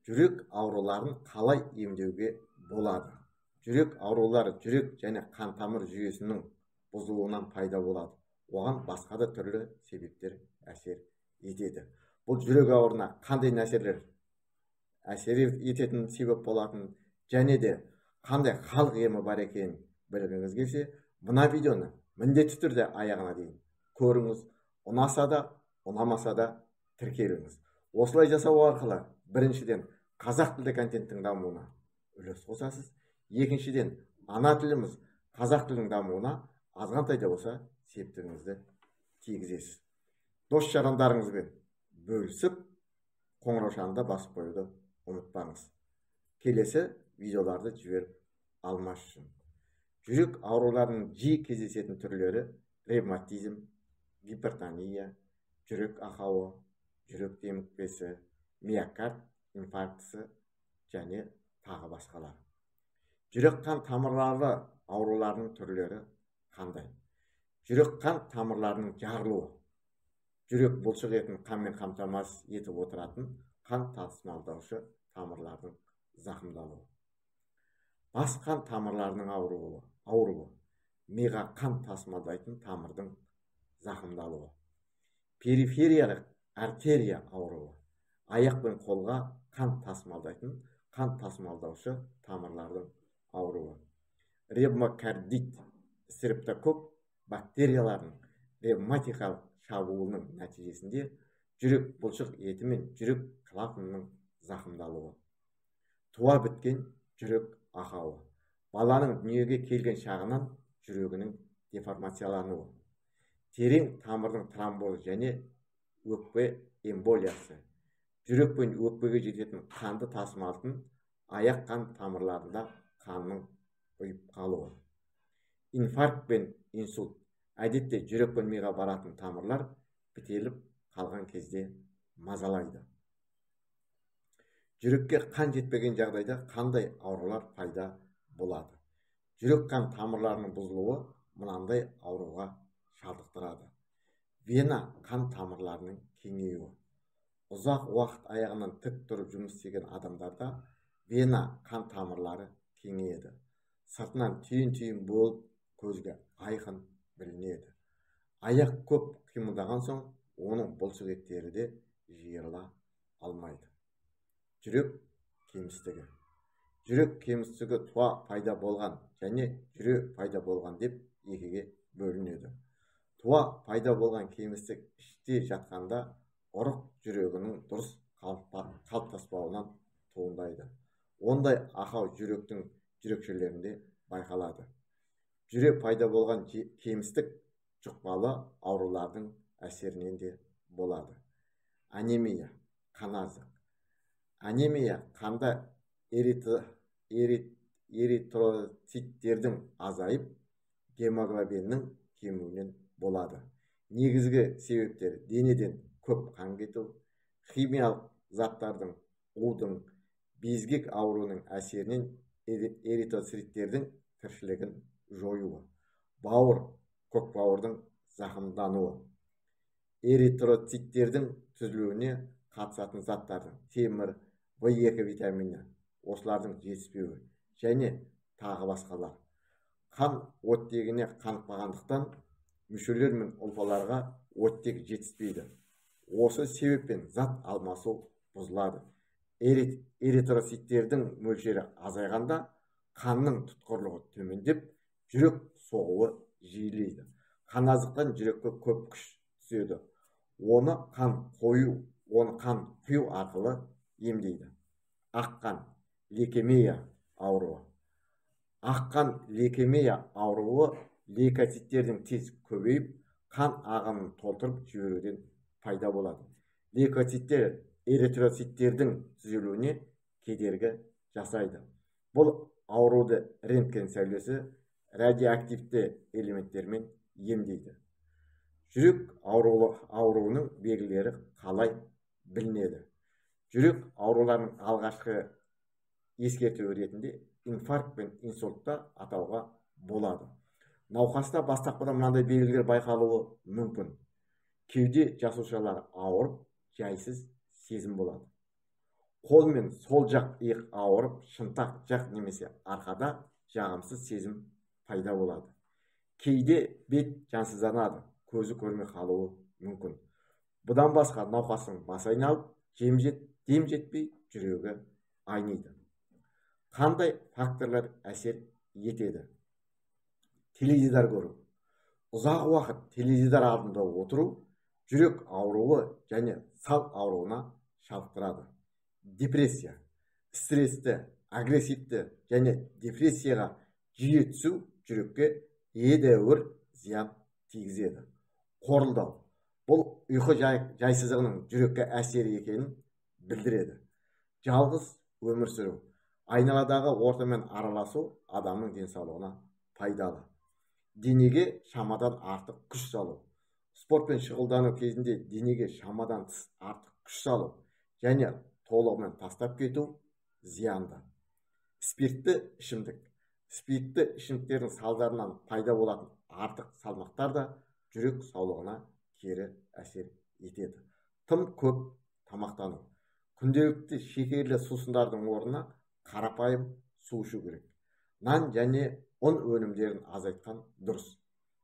Жүрек ауруларын қалай емдеуге болады? Жүрек аурулары жүрек және қан тамыр жүйесінің бұзылуынан пайда болады. Оған басқа да түрлі себептер әсер етеді. Бұл жүрек ауруына қандай нәрселер әсер ететін себеп болатын және де қандай халық емі бар екенін білгіңіз келсе, мына видеоны міндетті түрде аяғына дейін көріңіз. Ұнаса да, ұнамаса да тіркеліңіз. Осылай жасау арқылы біріншіден қазақ тілді контенттің дамуына үлес қосасыз, екіншіден ана тіліміз қазақ тілінің дамуына азғантай да болса септігіңізді тигізесіз. Дос жарандарыңызбен бөлісіп, қоңыраушаны да басып қоюды ұмытпаңыз. Келесі видеоларды жіберіп алмас үшін. Жүрек ауруларының жиі кездесетін түрлері ревматизм, гипертония, жүрек ақауы, жүрек демікпесі, миокард инфарктісі және тағы басқалар. Жүрек қан тамырлары ауруларының түрлері қандай? Жүрек қан тамырларының жарылуы. Жүрек бұлшық етін қанмен қамтамасыз етіп отыратын қан тасымалдаушы тамырлардың зақымдалуы. Бас қан тамырларының ауруы, миға қан тасымалдайтын тамырдың зақымдалуы. Перифериялық артерия ауруы, аяқ пен қолға қан тасымалдайтын қан тасымалдаушы тамырлардың ауруы. Ревмокардит, стрептококк бактерияларының ревматикалық шабуылының нәтижесінде жүрек бұлшық еті мен жүрек клапанының зақымдалуы. Туа біткен жүрек ақауы, баланың дүниеге келген шағынан жүрегінің деформациялануы, терең тамырдың тромбозы және өкпе эмболиясы, жүрек пен өкпеге жететін қанды тасымалдайтын аяқ қан тамырларында қанның ұйып қалуы. Инфаркт пен инсульт, әдетте жүрек пен миға баратын тамырлар бітеліп қалған кезде мазалайды. Жүрекке қан жетпеген жағдайда қандай аурулар пайда болады? Жүрек қан тамырларының бұзылуы мынандай ауруға шалдықтырады. Вена қан тамырларының кеңеюі. Ұзақ уақыт аяғынан тік тұрып жұмыс істеген адамдарда вена қан тамырлары кеңейеді. Сыртынан түйін-түйін болып көзге айқын білінеді. Аяқ көп қимылдаған соң оның бұлшық еттері де жиырыла алмайды. Жүрек кемістігі. Жүрек кемістігі туа пайда болған және жүре пайда болған деп екіге бөлінеді. Туа пайда болған кемістік іште жатқанда ұрық жүрегінің дұрыс қалыптаспауынан туындайды. Ондай ақау жүректің жүрекшелерінде байқалады. Жүре пайда болған кемістік жұқпалы аурулардың әсерінен де болады. Анемия, қан аздық. Анемия қанда эритроциттердің азайып, гемоглобиннің кемуінен болады. Негізгі себептер денеден көп қан кету, химиялық заттардың, удың, безгек ауруының әсерінен эритроциттердің тіршілігін жоюы, бауыр, көкбауырдың зақымдануы, эритроциттердің түзілуіне қатысатын заттардың темір, В2 витамині, осылардың жетіспеуі және тағы басқалар. Қан оттегіне қанықпағандықтан мүшелер мен ұлпаларға оттек жетіспейді. Осы себеппен зат алмасу бұзылады. Эритроциттердің мөлшері азайғанда қанның тұтқырлығы төмендеп, жүрек соғуы жиілейді. Қан аздықтан жүрекке көп күш түседі. Оны қан құю арқылы емдейді. Ақ қан лейкемия ауруы. Ақ қан лейкемия ауруы лейкоциттердің тез көбейіп, қан ағынын толтырып жіберуден пайда болады. Лейкоциттер эритроциттердің түзілуіне кедергі жасайды. Бұл ауруды рентген сәулесі радиоактивті элементтермен емдейді. Жүрек ауруының белгілері қалай білінеді? Жүрек ауруларының алғашқы ескертуі ретінде инфаркт пен инсультты атауға болады. Науқаста бастапқыда мынандай белгілер байқалуы мүмкін. Кеуде жасушалары ауырып, жайсыз сезім болады. Қол мен сол жақ иық ауырып, шынтақ жақ немесе арқада жағымсыз сезім пайда болады. Кейде бет жансызданады, көзі көрмей қалуы мүмкін. Бұдан басқа науқастың басы айналып, дем жетпей, жүрегі айниды. Қандай факторлар әсер етеді? Теледидар көру. Ұзақ уақыт теледидар алдында отыру жүрек ауруы және сал ауруына шалдықтырады. Депрессия, стрессті, агрессивті және депрессияға жиі түсу жүрекке едәуір зиян тигізеді. Қорылдау. Бұл ұйқы жайсыздығының жүрекке әсері екенін білдіреді. Жалғыз өмір сүру, айналадағы ортамен араласу адамның денсаулығына пайдалы. Денеге шамадан артық күш салу. Спортпен шұғылдану кезінде денеге шамадан тыс артық күш салу және толығымен тастап кету зиянды. Спиртті ішімдік. Спиртті ішімдіктердің салдарынан пайда болатын артық салмақтар да жүрек саулығына кері әсер етеді. Тым көп тамақтану. Күнделікті шекерлі сусындардың орнына қарапайым су ішу керек. Нан және ұн өнімдерін азайтқан дұрыс.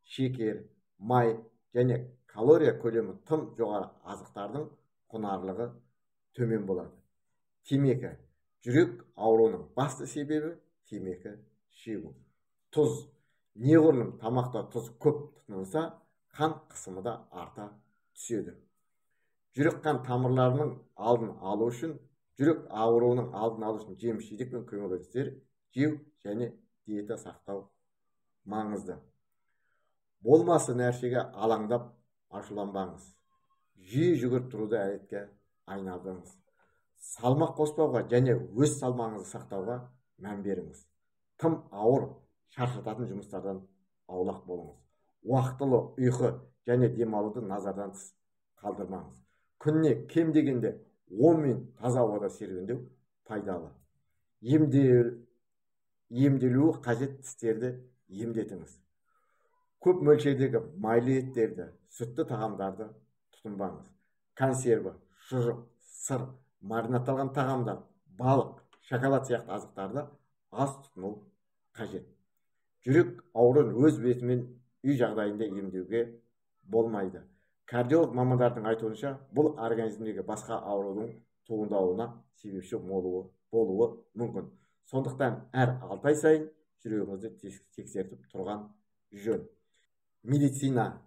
Шекер, май және калория көлемі тым жоғары азықтардың құнарлығы төмен болады. Темекі. Жүрек ауруының басты себебі темекі шегу. Тұз. Неғұрлым тамақта тұз көп тұтынылса, қан қысымы да арта түседі. Жүрек қан тамырларының алдын алу үшін, жүрек ауруының алдын алу үшін жеміс-жидек пен көкөністер жеу және диета сақтау маңызды. Болмасы нәрсеге алаңдап ашуланбаңыз. Жиі жүгіріп тұруды әдетке айналдырыңыз. Салмақ қоспауға және өз салмағыңызды сақтауға мән беріңіз. Тым ауыр, шаршататын жұмыстардан аулақ болыңыз. Уақытылы ұйқы және демалуды назардан тыс қалдырмаңыз. Күніне кем дегенде 10 минут таза ауада серуендеу пайдалы. Емделуі қажет тістерді емдетіңіз. Көп мөлшердегі майлы еттерді, сүтті тағамдарды тұтынбаңыз. Консерві, шұжық, сыр, маринадталған тағамдар, балық, шоколад сияқты азықтарды аз тұтыну қажет. Жүрек ауруын өз бетімен үй жағдайында емдеуге болмайды. Кардиолог мамандардың айтуынша, бұл организмдегі басқа аурудың туындауына себепші болуы мүмкін. Сондықтан әр 6 ай сайын жүрегіңізді тексертіп тұрған жөн. Медицина,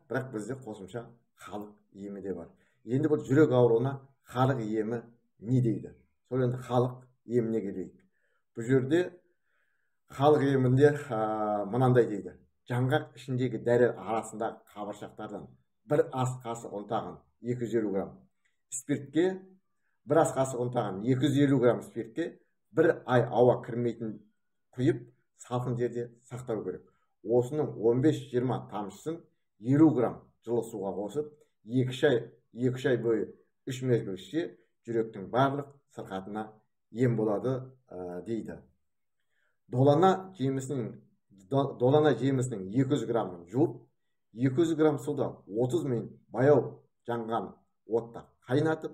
бірақ бізде қосымша халық емі де бар. Енді бұл жүрек ауруына халық емі не дейді? Сол енді халық еміне келейік. Бұл жерде халық емінде мынандай дейді. Жаңғақ ішіндегі дәрі арасында қабыршақтардан бір ас қасық ұнтағын 250 грамм спиртке, бір ас қасық ұнтағын 250 грамм спиртке бір ай ауа кірмейтін құйып, салқын жерде сақтау керек. Осының 15-20 тамшысын 50 грамм жылы суға қосып, 2-3 ай бойы 3 мезгіл ішсе, жүректің барлық сырқатына ем болады дейді. Долана жемісінің 200 граммын жуып, 200 грамм суда 30 минут баяу жанған отта қайнатып,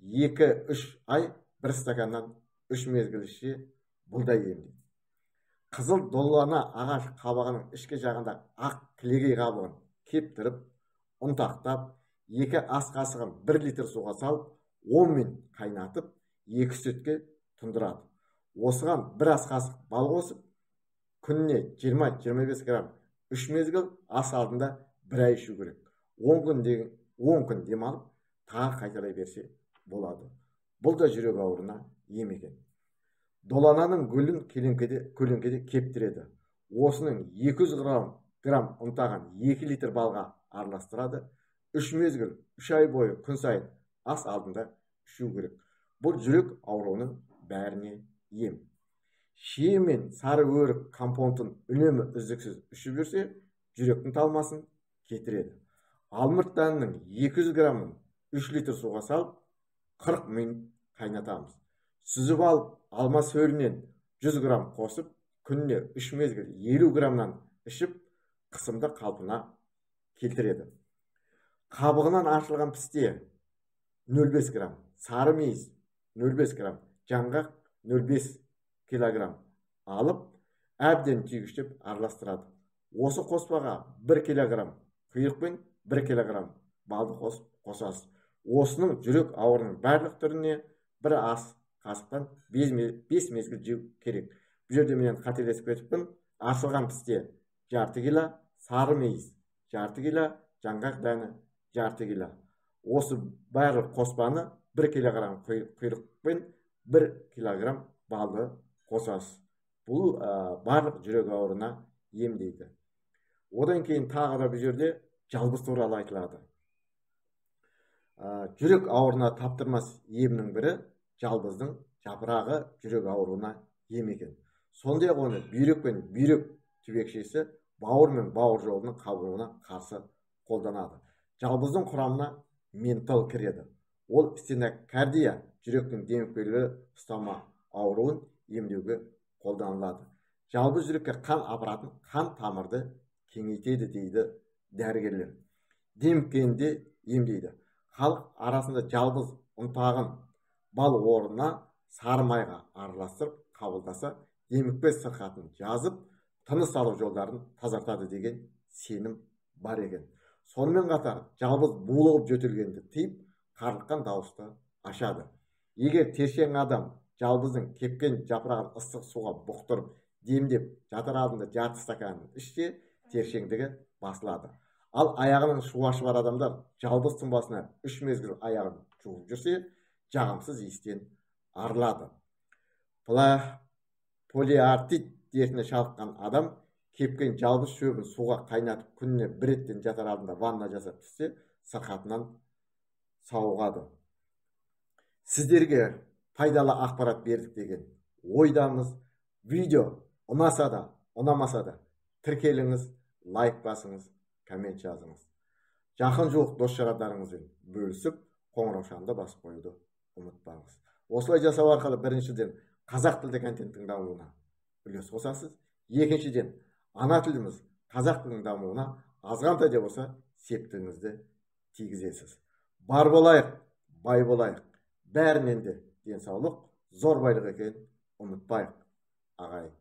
2-3 ай бір стаканнан 3 мезгіл ішсе, бұл да емдейді. Қызыл долана ағаш қабығының ішкі жағында ақ кілегей қабығын кептіріп, ұнтақтап, 2 ас қасығын 1 литр суға салып, 10 минут қайнатып, 2 сүтке тұндырады. Осыған 1 ас қасық бал қосып, күніне 20-25 грамм 3 мезгіл ас алдында 1 ай ішу керек. 10 күн демалып, тағы қайталай берсе болады. Бұл да жүрек ауруына ем екен. Долананың гүлін көлеңкеде кептіреді. Осының 200 грамм ұнтағын 2 литр балға араластырады. 3 мезгіл 3 ай бойы күн сайын ас алдында ішу керек. Бұл жүрек ауруының бәріне ем. Шие мен сары өрік компотын үнемі үздіксіз ішіп жүрсе, жүректің талмасын кетіреді. Алмұрт дәнінің 200 граммын 3 литр суға салып, 40 минут қайнатамыз. Сүзіп алып, алма сөлінен 100 грамм қосып, күніне 3 мезгіл 50 граммнан ішіп, қысымды қалпына келтіреді. Қабығынан аршылған пісте 0,5 грамм, сары мейіз 0,5 грамм, жаңғақ 0,5 килограмм алып, әбден түйгіштеп араластырады. Осы қоспаға 1 килограмм құйрық пен 1 килограмм балды қосып қосасыз. Осының жүрек ауруының барлық түріне бір ас қасықтан 5 мезгіл жеу керек. Бұл жерде мен қателесіп кетіппін. Аршылған пісте жарты кило, сары мейіз жарты кило, жаңғақ дәні жарты кило. Осы барлық қоспаны 1 килограмм құйрықпен 1 килограмм балды қосасыз. Бұл барлық жүрек ауруына емдейді. Одан кейін тағы да бұл жерде жалбыз туралы айтылады. Жүрек ауруына таптырмас емнің бірі жалбыздың жапырағы жүрек ауруына ем екен. Сондай-ақ оны бүйрек пен бүйрек түбекшесі, бауыр мен бауыр жолының қабынуына қарсы қолданады. Жалбыздың құрамына ментол кіреді. Ол стенокардия, жүректің демікпелері ұстама ауруын емдеуге қолданылады. Жалбыз жүрекке қан апаратын қан тамырды кеңейтеді дейді дәрігерлер. Демікпені де емдейді. Халық арасында жалбыз ұнтағын бал орнына сары майға араластырып қабылдаса, демікпе сырқатын жазып, тыныс алу жолдарын тазартады деген сенім бар екен. Сонымен қатар жалбыз булығып жөтелгенді тыйып, қарлыққан дауысты ашады. Егер тершең адам жалбыздың кепкен жапырағын ыстық суға бұқтырып, демдеп, жатар алдында жарты стаканын ішсе, тершеңдігі басылады. Ал аяғының шуашы бар адамдар жалбыз тұнбасына 3 мезгіл аяғын жуып жүрсе, жағымсыз иістен арылады. Полиартрит дертіне шалдыққан адам кепкен жалбыз шөбін суға қайнатып, күніне бір реттен жатар алдында ванна жасап ішсе, сырқатынан сауығады. Сіздерге пайдалы ақпарат бердік деген ойдамыз. Видео ұнаса да, ұнамаса да тіркеліңіз, лайк басыңыз, коммент жазыңыз. Жақын жуық дос жарандарыңызбен бөлісіп, қоңыраушаны да басып қоюды ұмытпаңыз. Осылай жасау арқылы біріншіден қазақ тілді контенттің дамуына үлес қосасыз, екіншіден ана тіліміз қазақ тілінің дамуына азғантай да болса септігіңізді тигізесіз. Бар болайық, бай болайық. Бәрінен де денсаулық зор байлық екенін ұмытпайық, ағайын.